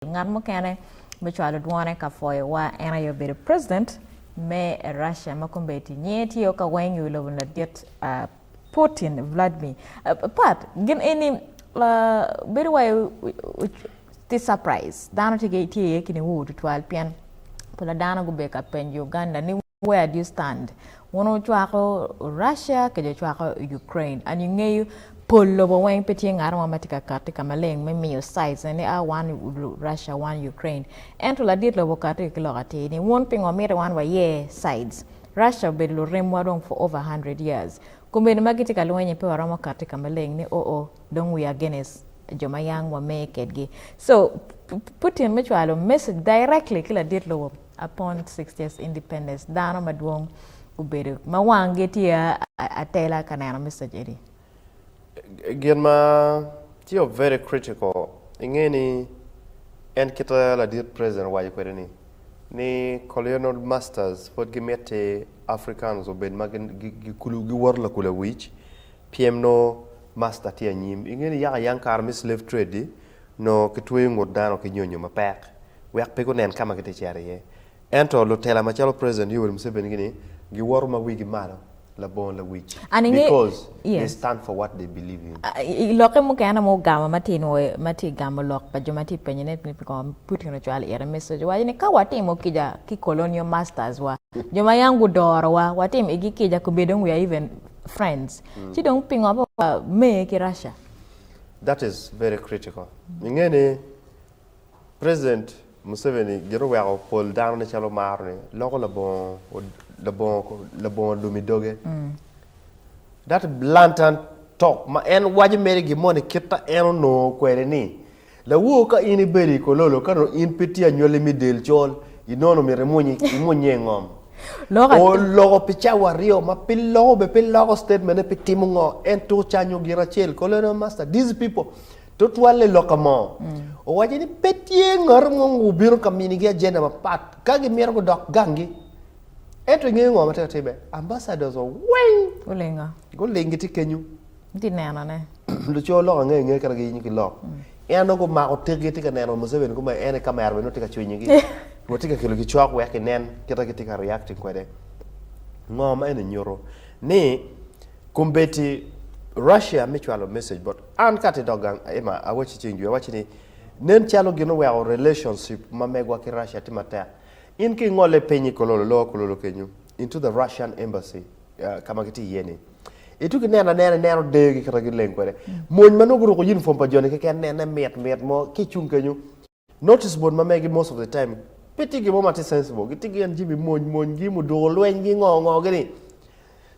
Ngat mukene me cwalo dwone ka pwoyowa en aye obedo President me Russia ma kombeddi nyinge tye ka weng i wi lobo ladit Putin Vladimir. Pat, gin eni bedo wa tye surprise dano tye iye ki niwur tutwal pien pola dano gubedo ka penjo Uganda ni Where do you stand? Wun wucwako Russia kede wucwako Ukraine? And ingeyo pol lobo weng pe tye ngat mo ma tye ka kati ka maleng me miyo sides ni ah wan Russia wan Ukraine. Ento ladit lobo okati ki lok atir ni wun pingo miti wan wayer sides? Russia obedo luremwa dong for over 100 years. Kombeddi ma gitye ka lwenye pe waromo kati ka maleng ni oh oh dong we are against jo ma yang wame kedgi. So Putin me cwalo message directly ki ladit lobo Upon 60th Independence, dano madwong obedo ma wanggi tye atela ka neno message eni. Gin ma tye of very critical inge ni en kita ladit president owaco kwede ni ni colonial masters pwod gimitti Africans obed ma giwoto lakula wic pyem nongo master tye anyim. Inge ni yaka yang kare me slave trade-di nongo kitweyo ngut dano ki nyonyo mapek wek pe gunen ka ma gitye ka cito iye. Ento lutela macalo President Yoweri Museveni gini giwoto ma wigi malo labongo lawic because they stand for what they believe in. I lokke mukene ma ogamo ma tye nwoyo ma tye gamo lok pa jo ma tye penye ne ni pingo Putin ocwalo ire message owaco ni ka watimo kica ki colonial masters wa jo ma yang gudoro wa watim igi kica kobedo dong we are even friends ci dong pingo pe wa me ki Russia? That is very critical. Inge ni President Museveni gin oweko pol dano ne calo maro ni loko labongo labongo labongo lum i doge. That blatant talk ma en waco mere gin moni kit ma en onongo kwede ni lawor ka in ibedo i kololo ka dong in pe tye anywali me del col inono myero imwony imwonye i ngom. Oloko pi cawa aryo ma pe loko bene pe loko statement ne pe timo ngo en tuko canyo gin acel colonial master these people Tutwalle lok ka mo, owaco ni pe tye ngat mo obino ka minigi agenda mapat ka gimito gudok ganggi. Ento ingeyo ngo ma tye ka timme? Ambassadors wa weng Gulingo. guling gitye kenyo. Gitye nenone. Luco lok ange ange kit ma giyinyo ki lok. En nongo gumako tikgi tye ka neno Museveni kume en i kamera bene nongo tye ka cwinyogi. Rwot tye ka kelogi cok wek ginen kit ma gitye ka reacting kwede. Ngo ma eni nyuto? Ni Kombeddi Russia me cwalo message bot an ka atye dok gang Emma awacci ceng jwi awacci ni nen calo gin oweko relationship ma megwa ki Russia tye matek in ki ingole piny i Kololo lower Kololo kenyo into the Russian embassy ka ma gitye iye ni ituki neno anena ineno deyo gi kit ma gileng kwede mony ma nongo guruko uniform pa joni keken nene mit mit mo ki icung kenyo Notice board ma megi most of the time pe tye gin mo ma tye sensible gitye gin jami mony mony gi muduko lweny gi ngo ngo gini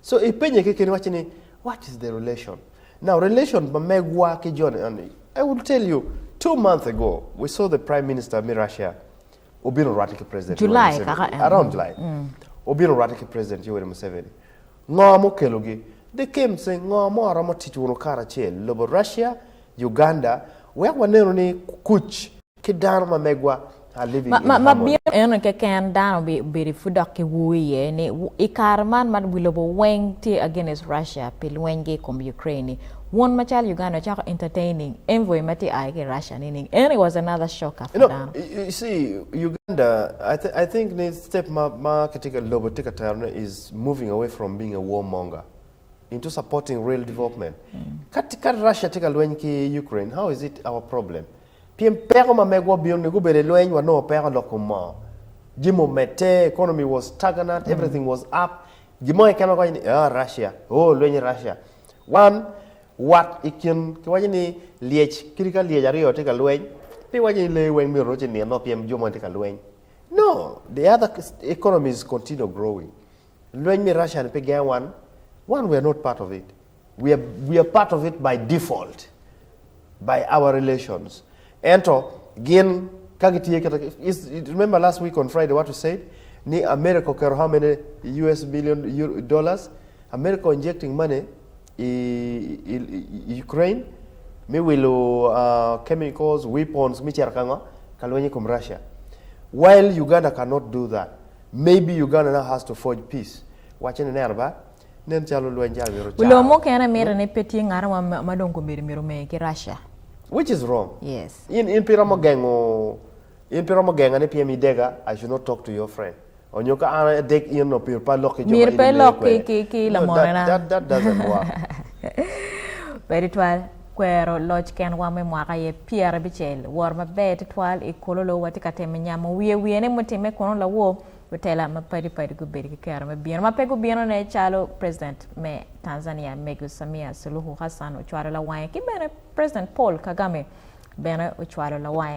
so ipenye kekeni iwaci ni what is the relation now relation ma megwa ki joni eni I will tell you 2 months ago we saw the prime minister me Russia obino orwate ki president Yoweri July Museveni kaka en. around July obino orwate ki president Yoweri Museveni ngo mukelogi they came saying ngo mo aromo tic wunu karacel lobo Russia Uganda wek wanenu ni kuc ki dano ma megwa are living in Ma harmony. bino eno keken dano obedo pud dok ki woo iye ni i kare man ma wi lobo weng tye against Russia pi lweny gi i kom Ukraine ni wun macalo Uganda wucako entertaining envoy ma tye aye ki i Russia nining? Eno it was another shocker for No, dano. you see, Uganda, I, th I think ni step ma, ma kitye ka lobo tye ka terone is moving away from being a warmonger. into supporting real development. Ka, ka Russia tye ka lweny ki Ukraine, how is it our problem? Pien peko ma megwa obino ni gubedo i lweny, wanongo peko lok kom moo. Jami omedde, economy was stagnant, everything was up. Gin mo keken ma giwaco ni, ah, Russia, oh, lweny i Russia. Wan, wat i kin, kiwaco ni lyec, kadi ka lyec aryo tye ka lweny, pe iwaco ni lee weng myero roc inino pien jo moni tye ka lweny. No, the other economies continue growing. Lweny me Russia ni pe gengo wan, wan we are not part of it, we are, we are part of it by default, by our relations. Ento gin ka gitye kit, is, remember last week on Friday what we said? Ni America oketo how many US billion euro, dollars? America injecting money i, i, i Ukraine me wilo uh, chemicals, weapons me cito ka ngo? Ka lweny i kom Russia. While Uganda cannot do that. Maybe Uganda now has to forge peace. Wacce ni neno ba, nen calo lweny calo mito Wi lobo caro. mukene mite ni pe tye ngat mo ma dong kombeddi myero omer ki Russia. Which is wrong. Yes. In in pe iromo gengo. In pe romo genga ni pien idega, I should not talk to your friend. Onyo ka an adek in no myero pe alok ki jo ma Myero in pe imer ilok kwede. ki No, lamonena. that doesn't work. Bed twal, kwero loc kenwa me mwaka aye 50. Woro maber tutwal i Kololo watye ka temo nyamo wiye wiye ne mutimme kunu lawor lutela mapadi padi gubedo ki kero me bino ma pe gubino ne calo President me Tanzania Mego Samia Suluhu Hassan ocwalo lawange ki bene President Paul Kagame bene ocwalo lawange.